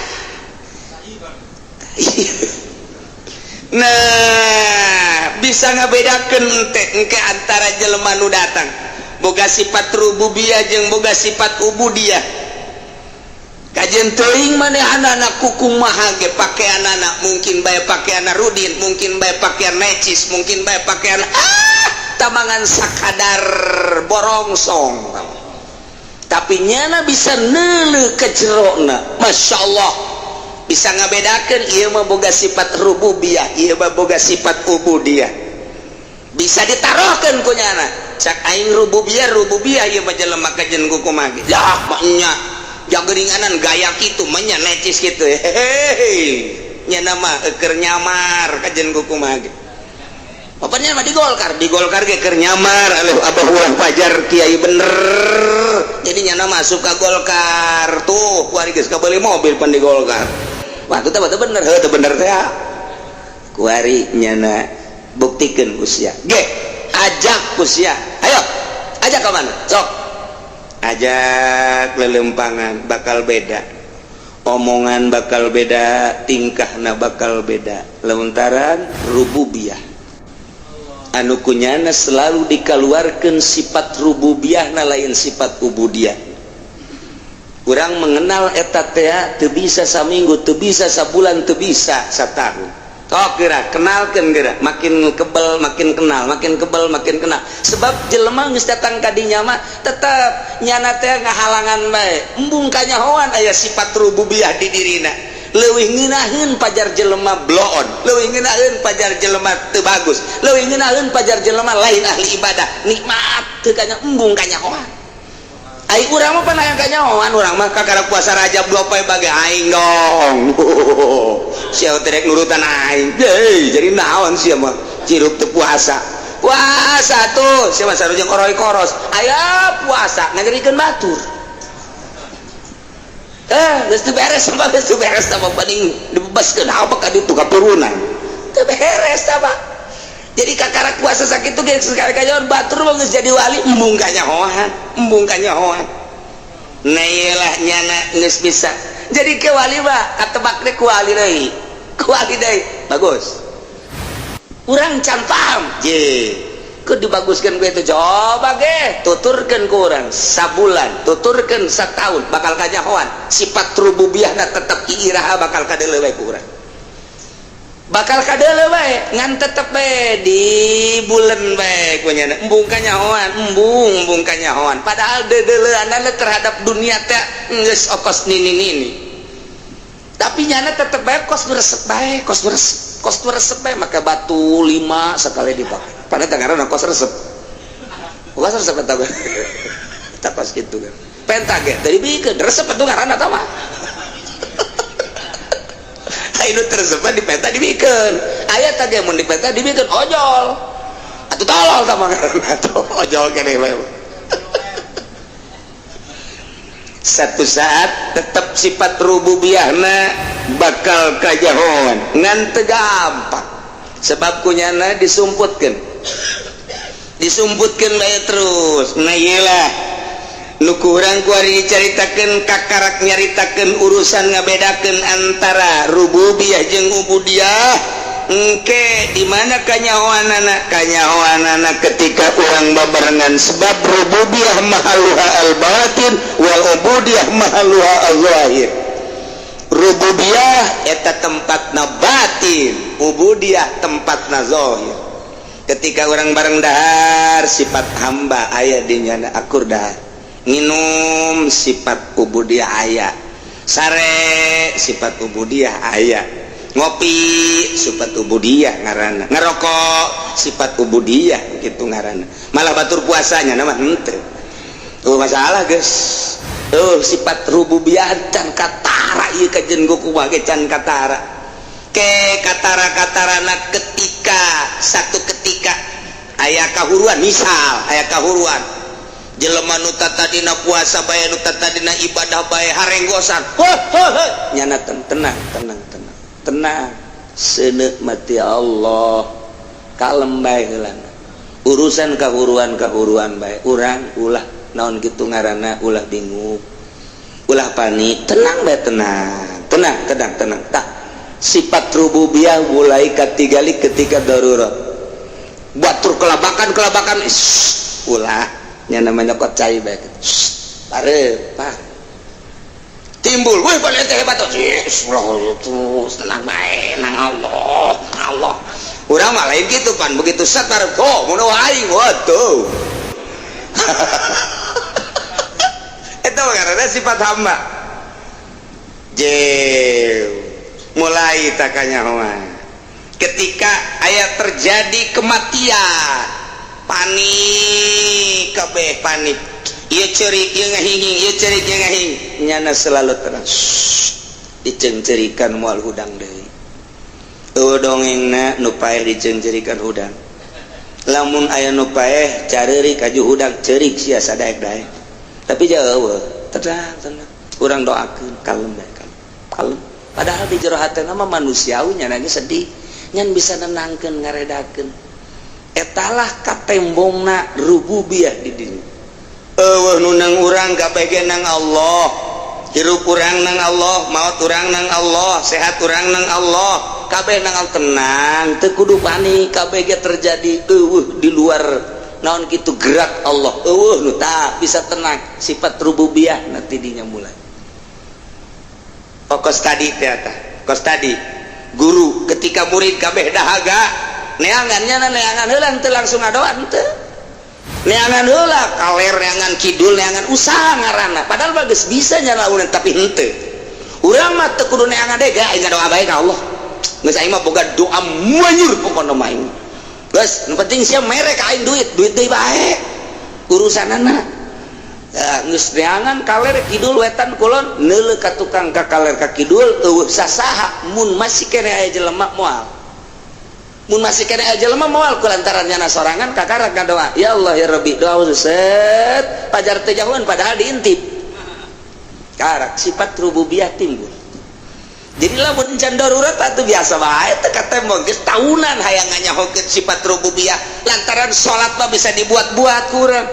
Nah, bisa ngabedakeun teh engke antara jelema nu datang boga sifat rububiyah jeung boga sifat ubudiyah. Kajeun teuing manehanana kukumaha ge pakaianana, mungkin bae pakaian rudin, mungkin bae pakaian necis, mungkin bae pakaian tamangan sakadar borongsong, tapi nyana bisa neuleuh ke jerona. Masya Allah, bisa ngabedakeun ieu mah boga sifat rububiyah, ieu mah boga sifat ubudiyah. Bisa ditaruhkeun ku nyana, cak aing rububiyah, rububiyah ieu mah jelema. Kajeun kukumaha ge ya mah nya jageringanan gaya kitu mah nya necis kitu, hehehe, nya mah keur nyamar. Kajeun kukumaha ge bapaknya mah di Golkar, di Golkar ge keur nyamar. Alih abah urang pajar kiai bener, jadi nyana masuk ke Golkar tuh kuari geus kabeli mobil pan di Golkar. Wah, itu teh bener, heuh, teu bener teh. Kuari nyana buktikeun ku sia ge, ajak ku sia, ayo ajak ke mana sok, ajak lelempangan, bakal beda omongan, bakal beda tingkahna, bakal beda lantaran rububiyah anu kunyana selalu dikeluarkan sifat rububiyah na, lain sifat ubudiyah. Kurang mengenal eta teh teu bisa saminggu, teu bisa sabulan, teu bisa satahun. Tok geura kenalkeun geura, makin kebel makin kenal, makin kebel makin kenal, sebab jelema geus datang ka dinya mah tetep nyana teh ngahalangan bae, embung kanyahoan aya sifat rububiyah di dirina. Leuwih ngeunaheun pajar jelema bloon, leuwih ngeunaheun pajar jelema teu bagus, leuwih ngeunaheun pajar jelema lain ahli ibadah, nikmat teu kanya, embung kanyahoan. Ai urang mah pan hayang kanyahoan, urang mah kakara puasa Rajab 2 poe bage aing dong. Sia teh rek nurutan aing. Deui, jadi naon sia mah cirup teu puasa. Puasa tuh, sia mah sarua jeung oroy koros. Aya puasa nganyerikeun batur. Eh, geus teu beres sama, geus teu beres sama, banding dibebaskeun apa ka ditu kapurunan. Teu beres tah. Jadi kakara puasa sakitu ge sekali kanyahoan batur mah geus jadi wali, embung kanyahoan, embung kanyahoan. Nah, iyalah nyana geus bisa. Jadi ke wali mah katebak deh ku wali deui. Ku wali deui. Bagus. Urang can paham. Je. Ku dibaguskeun ku itu, coba ge tuturkeun ku urang sabulan, tuturkeun satahun, bakal kanyahoan sifat rububiyahna tetep iraha bakal kadeuleu bae ku urang. Bakal kadeuleu bae, ngan tetep bae di bulan bae ku nyana. Embung kanyahoan, embung embung kanyahoan. Padahal deudeuleunana terhadap dunia teh geus okos nini-nini. Tapi nyana tetep bae kos resep bae, kos resep, kos resep bae, maka batu lima sekali dipakai. Pada tangaran kos resep. Kos resep eta bae. Tak kos gitu kan. Penta ge tadi bikin resep atuh ngaranna tah mah. Ayo teresep di penta dibikeun. Aya tah ge mun di penta dibikeun ojol. Atuh tolol tah mah ngaranna tuh ojol keneh bae. Satu saat tetap sifat rububiyahna bakal kajahoan ngan teu gampang sebab kunyana disumputkeun, disumputkeun bae terus. Nah, iyalah nu kurang kuari dicaritakeun, kakarak nyaritakeun urusan ngabedakeun antara rububiyah jeung ubudiyah. Engke di mana kanyahoanana? Kanyahoanana ketika urang babarengan, sebab rububiyah mahaluha al-batin wal ubudiyah mahaluha al-zahir. Rububiyah eta tempatna batin, ubudiyah tempatna zahir. Ketika orang bareng dahar, sifat hamba aya di nyana, akur dahar. Nginum, sifat ubudiyah aya. Sare, sifat ubudiyah aya. Ngopi, sifat ubudiyah ngaranna. Ngerokok, sifat ubudiyah gitu ngaranna. Malah batur puasanya nama henteu. Tuh masalah, guys. Tuh sifat rububiyah can katara ieu kajen kumaha ge can katara. Ke katara-katarana ketika satu ketika aya kahuruan, misal aya kahuruan jelema nu tadina puasa bae, nu tadina ibadah bae, harenggosan. Ho ho ho, nyana tenang, tenang, tenang, tenang, seuneu mati Allah, kalem bae heulana. Urusan kahuruan kahuruan bae, urang ulah naon gitu ngaranna, ulah bingung, ulah panik, tenang bae, tenang, tenang, tenang, tenang. Tak sifat rububiyah mulai katigali ketika darurat. Batur kelabakan kelabakan, ulah nya namanya nyokot cai bae. Pare pak timbul, wih, boleh teh hebat tuh, terus tenang bae nang Allah, Allah. Urang mah lain gitu pan, begitu set baru oh mun aing, waduh. Itu karena sifat hamba. Jew mulai takanya ketika ayat terjadi kematian, panik kabeh, panik. Ieu ceurik, ieu ngahinging, ieu ceurik, ieu ngahing, nyana selalu tenang. Diceungceurikan moal hudang deui. Eueuh dongengna nu paeh diceungceurikan hudang. Lamun aya nu paeh careurik kaju hudang, ceurik sia sadaek-daek. Tapi jauh tenang, tenang, urang doakeun, kalem bae, kalem, kalem. Padahal di jero hatena mah manusiawi, nya ge sedih, nyan bisa nenangkeun, ngaredakeun. Etalah katembongna rububiyah di dinya. Eueuh nu nang urang, kabeh ge nang Allah. Hirup urang nang Allah, maut urang nang Allah, sehat urang nang Allah, kabeh nang Allah. Tenang, teu kudu panik, kabeh ge terjadi eueuh di luar naon kitu gerak Allah, eueuh nu tak bisa tenang. Sifat rububiyah nanti dinya mulai. Oh, kos tadi teh eta, kos tadi guru ketika murid kabeh dahaga neangan, nya neangan heula, teu langsung ngadoan, teu neangan heula kaler, neangan kidul, neangan usaha ngaranna. Padahal bagus bisa nyalaunan, tapi henteu. Urang mah teu kudu neangan deui, aing ngadoa bae ka Allah. Geus, aing mah boga doa manyur pokona mah aing. Geus, nu penting sia mere ka aing duit, duit deui bae urusanana. Geus neangan kaler, kidul, wetan, kulon, neuleuh ka tukang, ka kaler, ka kidul, euweuh sasaha. Mun masih keneh aya jelema, moal. Mun masih keneh aya jelema, moal, kulantaran nyana sorangan. Kakarak ngadoa, "Ya Allah, ya Rabbi." Doa set, pajar teu jauhan, padahal diintip. Karak sifat rububiyah timbul. Jadi lamun encan darurat atuh biasa bae, teu katembong. Geus tahunan hayang nganyahokeun sifat rububiyah, lantaran salat mah bisa dibuat-buat kurang.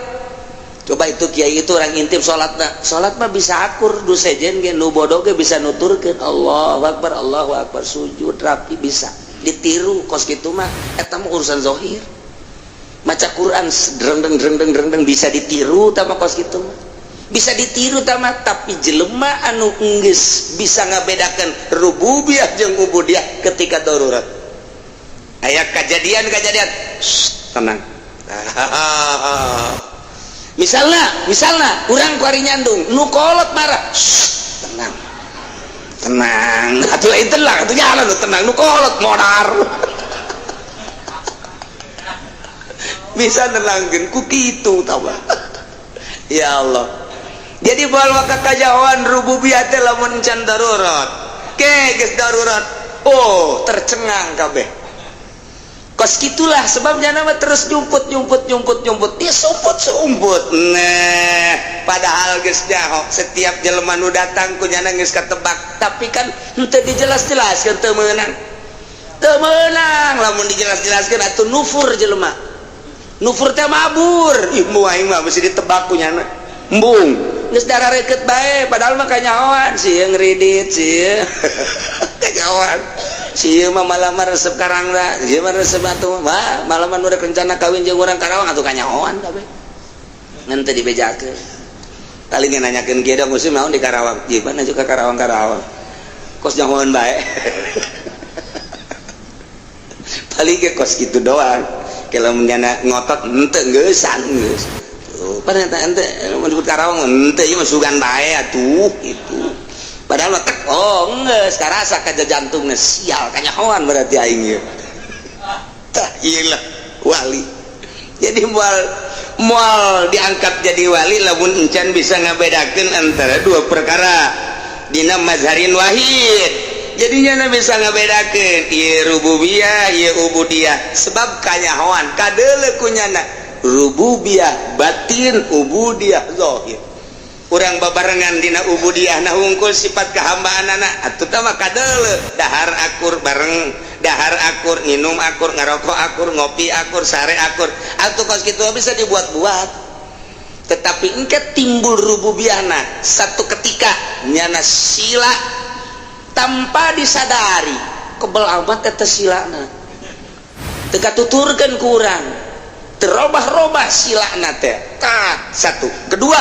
Coba itu kiai, itu orang intip salatna. Salat mah bisa akur, du sejen ge, nu bodoh ge bisa nuturkeun Allahu akbar, Allahu akbar, sujud rapi, bisa ditiru kos kitu mah. Eta mah urusan zahir. Maca Quran dreng dreng dreng dreng dreng, bisa ditiru tah mah, kos kitu mah bisa ditiru tama. Tapi jelema anu enggeus bisa ngabedakan rububiyah jeung ubudiyah, ketika darurat aya kejadian-kejadian, tenang. Misalnya, misalnya urang kuari nyandung, nu kolot marah, "Tenang, tenang atuh." Lain tenang atuh, jalan tenang, nu kolot modar. Bisa nenangkeun ku kitu tah. Ya Allah, jadi bahwa kakajauhan rububiyah teh lamun can darurat. Ke geus darurat, oh, tercengang kabeh. Kos gitulah sebabnya nama terus nyumput, nyumput, nyumput, nyumput, dia sumput sumput. Nah, padahal geus nyaho, setiap jelema nu datang ku nyana geus ketebak, tapi kan henteu dijelas-jelaskeun, teu meunang, teu meunang. Lamun dijelas-jelaskeun atuh nufur jelema, nufur teh mabur. Ih, mu aing mah mesti ditebak ku nyana, embung, geus darah reket bae. Padahal mah kanyahoan sih ngridit sih, kanyahoan sih mah malah mah resep Karangna sih mah, resep atuh mah malah mah udah rencana kawin jeung urang Karawang atuh. Kanyahoan kabeh, ngan teu dibejakeun. Kali nanyakeun kieu dong, musim naon di Karawang, gimana juga Karawang, Karawang kos nyahoan bae. Paling ge kos gitu doang. Kalau menyana ngotot henteu, geusan geus. Pada ente menyebut Karawang, ente ieu mah sugan bae atuh gitu. Padahal mah tek, oh, geus karasa ka jantungna, sial, kanyahoan berarti aing ieu. Tah, ieu lah wali. Jadi moal moal diangkat jadi wali lamun encan bisa ngabedakeun antara dua perkara dina mazharin wahid. Jadinya bisa ngabedakeun ieu rububiyah, ieu ubudiyah, sebab kanyahoan kadeuleu kunyana rububiyah batin, ubudiyah zahir. Urang babarengan dina ubudiyah nah hungkul, sifat kehambaan anak atuh mah kadeuleu. Dahar akur bareng, dahar akur, minum akur, ngarokok akur, ngopi akur, sare akur atuh. Kos kitu bisa dibuat-buat, tetapi engke timbul rububiyahna satu ketika nyana sila tanpa disadari, kebel amat eta silana, teu katuturkeun ku urang, terobah-robah silana teh. Tah, satu. Kedua,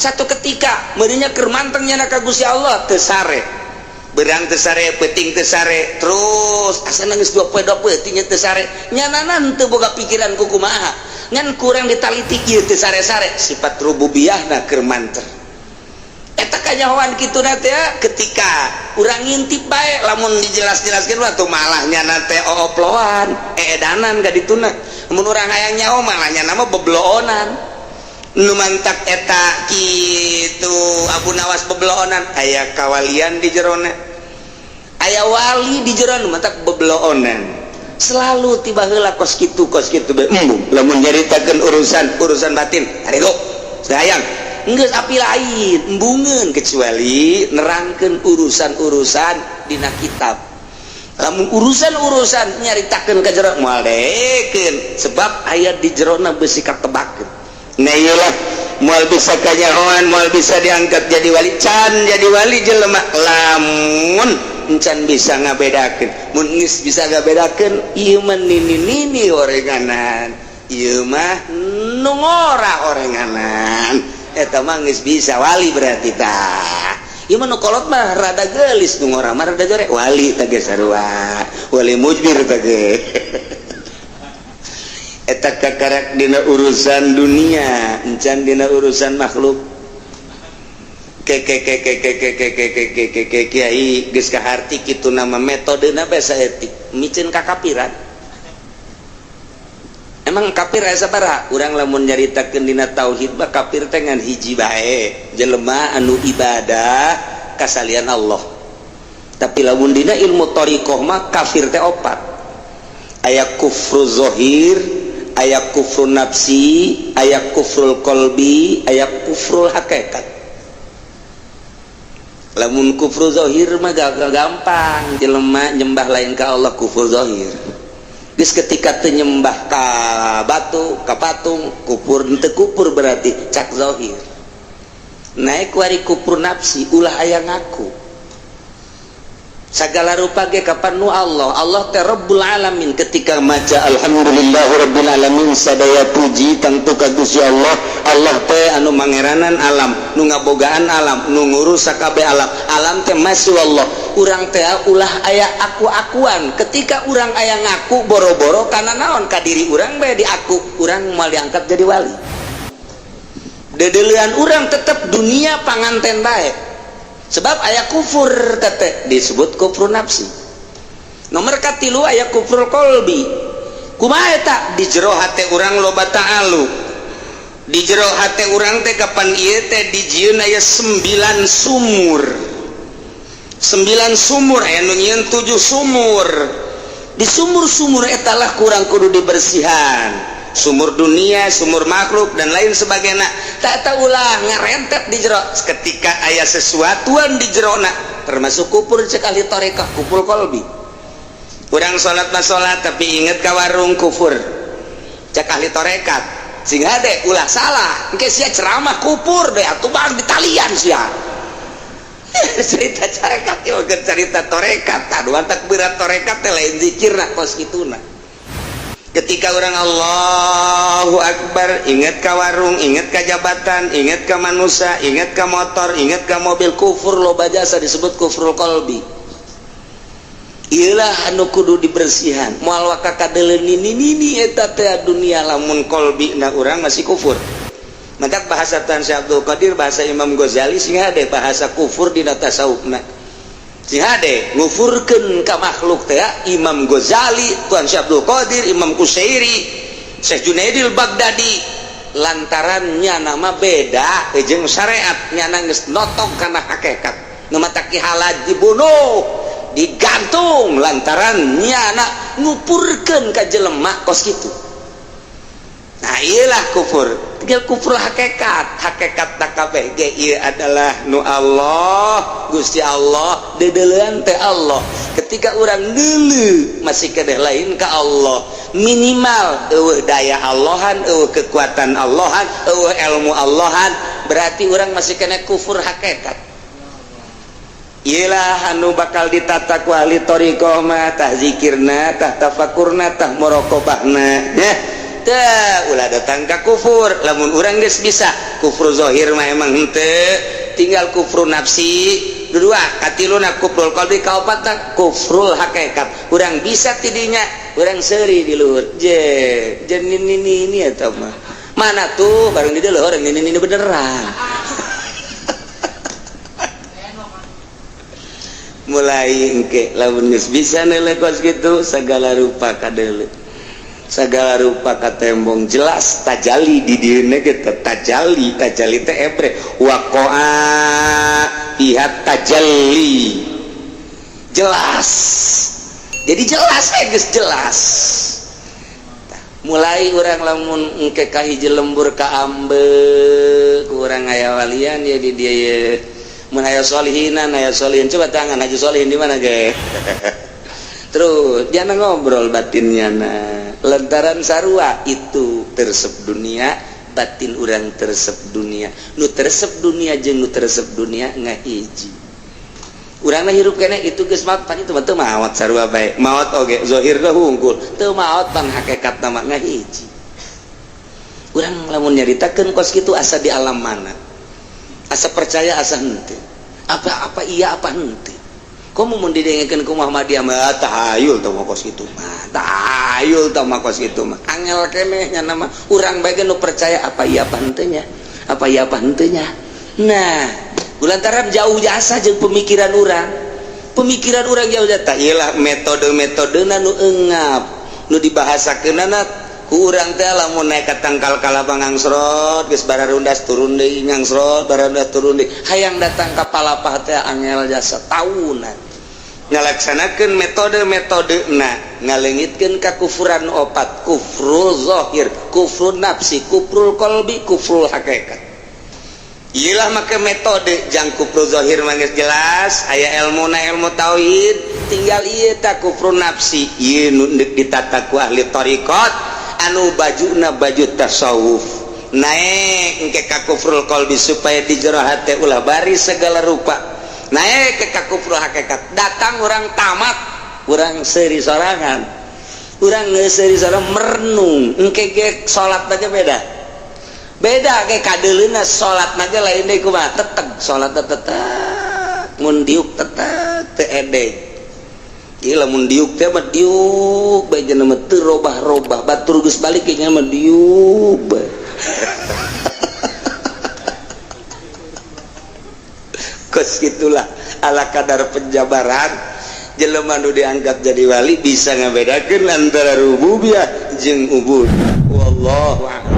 satu ketika meureunnya keur manteng nyana ka Gusti Allah, teu sare beurang, teu sare peuting, teu sare terus, asa nangis 2 poe 2 peuting teu sare. Nyanana teu boga pikiran ku kumaha, ngan kurang ditaliti ieu teu sare-sare, sifat rububiyahna keur manter. Eta kanyahoan kitu na teh ketika urang ngintip bae. Lamun dijelas-jelaskeun mah tuh malah nyana teh ooploan, eedanan ka dituna. Mun urang hayang nyaho, malah nyana mah bebloonan. Nu mantak eta kitu Abu Nawas bebloonan, aya kawalian di jerona, aya wali di jerona, mantak bebloonan selalu. Tiba heula kos kitu, kos kitu bae. Embung lamun nyaritakeun urusan urusan batin, arego sayang geus api lain, embungeun, kecuali nerangkeun urusan-urusan dina kitab. Lamun urusan-urusan nyaritakeun ka jero, moal dekeun, sebab aya di jerona besi katebakeun. Nah, iyalah, moal bisa kanyahoan, moal bisa diangkat jadi wali. Can jadi wali jelema lamun encan bisa ngabedakeun. Mun geus bisa ngabedakeun, ieu mah nini nini orenganan, ieu mah nu ngora orenganan, eta mah geus bisa wali berarti. Tah, ieu mah nu kolot mah rada geulis, nu ngora mah rada jorek, wali tah ge sarua, wali mujbir tah ge. Eta kakarak dina urusan dunia, encan dina urusan makhluk. Ke ke ke ke ke ke ke ke ke ke ke ke kiai geus kaharti kitu nama metodena biasa etik miceun kakapiran. Emang kafir aya sabaraha? Urang lamun nyaritakeun dina tauhid mah, kafir teh ngan hiji bae, jelema anu ibadah ka salian Allah. Tapi lamun dina ilmu thariqah mah, kafir teh opat. Aya kufru zahir, aya kufru nafsi, aya kufrul qalbi, aya kufrul hakikat. Lamun kufru zahir mah gampang, jelema nyembah lain ka Allah, kufur zahir. Geus ketika teu nyembah ka batu, ka patung, kufur teu kufur berarti cak zahir. Naik wari kufur nafsi, ulah aya ngaku segala rupa ge kapan nu Allah. Allah teh Rabbul Alamin. Ketika maca alhamdulillahirabbil alamin, sadaya puji tentu ka Gusti Allah. Allah teh anu mangeranan alam, nu ngabogaan alam, nu ngurus sakabeh alam. Alam teh masih Allah. Urang teh ulah aya aku-akuan. Ketika urang aya ngaku boro-boro karena naon, ka diri urang bae diaku, urang moal diangkat jadi wali. Dedelean urang tetep dunia panganten bae, sebab aya kufur tete disebut kufur nafsi. Nomor katilu, aya kufur kolbi. Kumaha eta? Di jero hate urang loba ta'alu. Di jero hate urang teh kapan ieu teh dijieun aya 9 sumur, 9 sumur, aya nu nyieun 7 sumur. Di sumur-sumur eta lah kurang kudu dibersihan, sumur dunia, sumur makhluk, dan lain sebagainya. Tak tahu ulah ngarentet di jero. Ketika aya sesuatuan di jerona, termasuk kufur cek ahli tarekah, kufur kolbi. Urang salat mah salat, tapi inget ka warung, kufur cek ahli tarekat. Sing hade ulah salah, engke sia ceramah kufur deh atuh, Bang, ditalian sia. Cerita tarekat ieu, cerita tarekat, aduh, tak berat. Tarekat teh lain zikir nah kos kituna. Ketika orang Allahu Akbar, ingat ke warung, ingat ke jabatan, ingat ke manusia, ingat ke motor, ingat ke mobil, kufur loba jasa, disebut kufrul kolbi. Iyalah anu kudu dibersihan, moal waka kadeuleun nini nini eta teh dunia lamun kolbi na urang masih kufur. Maka bahasa Tan Syekh Abdul Qadir, bahasa Imam Ghazali, sing hade bahasa kufur dina tasawufna. Sing hade ngufurkeun ka makhluk teh Imam Ghazali, Tuan Syekh Abdul Qadir, Imam Kusyairi, Syekh Junaidil Baghdadi, lantarannya nama beda jeung syariat, nyana geus notong kana hakikat. Nu matak Ki Halaj dibunuh, digantung, lantaran nyana ngupurkeun ka jelema kos kitu. Nah, iyalah kufur, tinggal kufur hakikat. Hakikat tak kabeh ge ieu adalah nu Allah, Gusti Allah, dedelean teh Allah. Ketika urang deuleu masih kedeh lain ka Allah, minimal eueuh daya Allahan, eueuh kekuatan Allahan, eueuh ilmu Allahan, berarti urang masih kena kufur hakikat. Iyalah anu bakal ditata ku ahli thariqah mah, tah zikirna, tah tafakurna, tah muraqabahna ya. Teh ulah datang ka kufur. Lamun urang geus bisa kufur zahir mah emang henteu, tinggal kufur nafsi dua, katiluna kufrul qalbi, kaopatna kufrul hakikat. Urang bisa tidinya, urang seuri di luhur je je ini ini eta mah mana tuh bareng di luhur ini beneran. Mulai engke lamun geus bisa neuleuh kos kitu, segala rupa kadeuleu, segala rupa katembong, jelas tajali di dieuna ge. Tajali, tajali teh ebre waqa'a fiha tajalli, jelas, jadi jelas we, geus jelas. Mulai urang lamun engke ka hiji lembur ka ambe ku urang, aya walian ya di dia ye. Mun aya solihinan, aya solihin, coba tangan Haji Solihin di mana ge. Terus dia ngobrol batinnya. Nah, lantaran sarua itu teresep dunia, batin urang teresep dunia. Nu teresep dunia jeung nu teresep dunia ngahiji. Urang hirup kene itu geus maot pan, itu mah teu maot, sarua bae maot oge, zahir teh hungkul teu maot pan, hakikat mah ngahiji. Urang lamun nyaritakeun kos kitu, asa di alam mana, asa percaya asa henteu, apa-apa iya apa henteu. Komo mun didengekeun ku Muhammadiyah mah, tahayul tah mah kos kitu mah, tahayul tah mah kos kitu mah, angel keneh nya nama urang bae nu percaya apa iya apa henteu nya, apa iya apa henteu nya. Nah, lantaran jauh jasa jeung pemikiran urang, pemikiran urang jauh jasa iyalah metode-metode nu engap nu dibahasakeunana. Ku urang teh lamun naik ka tangkal kalapa ngangsrot, geus bararundas turun deui, ngangsrot, bararundas turun deui, hayang datang ka palapah teh angel jasa tahunan ngalaksanakeun metode-metode na ngaleungitkeun kakufuran opat: kufrul zahir, kufrul nafsi, kufrul qalbi, kufrul hakikat. Iyalah, make metode jang kufrul zahir mah geus jelas aya ilmu na, ilmu tauhid. Tinggal ieu ta, kufrul nafsi, ieu nu deuk ditata ku ahli thariqat anu bajuna baju tasawuf. Naik engke ka kufrul qalbi, supaya di jero hate ulah bari segala rupa. Naik ke ka kufrul hakikat, datang orang tamat, urang seuri sorangan, urang seuri sorangan, merenung. Engke ge salat aja beda beda ke kadeleuna, salat ge lain deui. Kumaha teteg salat, teteg mun diuk, teteg teu edeg. Ieu lamun diuk teh mah diuk bae, cenah mah teu robah-robah. Batur geus balik ge mah diuk bae. Kos gitulah, ala kadar penjabaran jelema nu diangkat jadi wali bisa ngabedakeun antara rububiyah jeung ubud. Wallahu a'lam.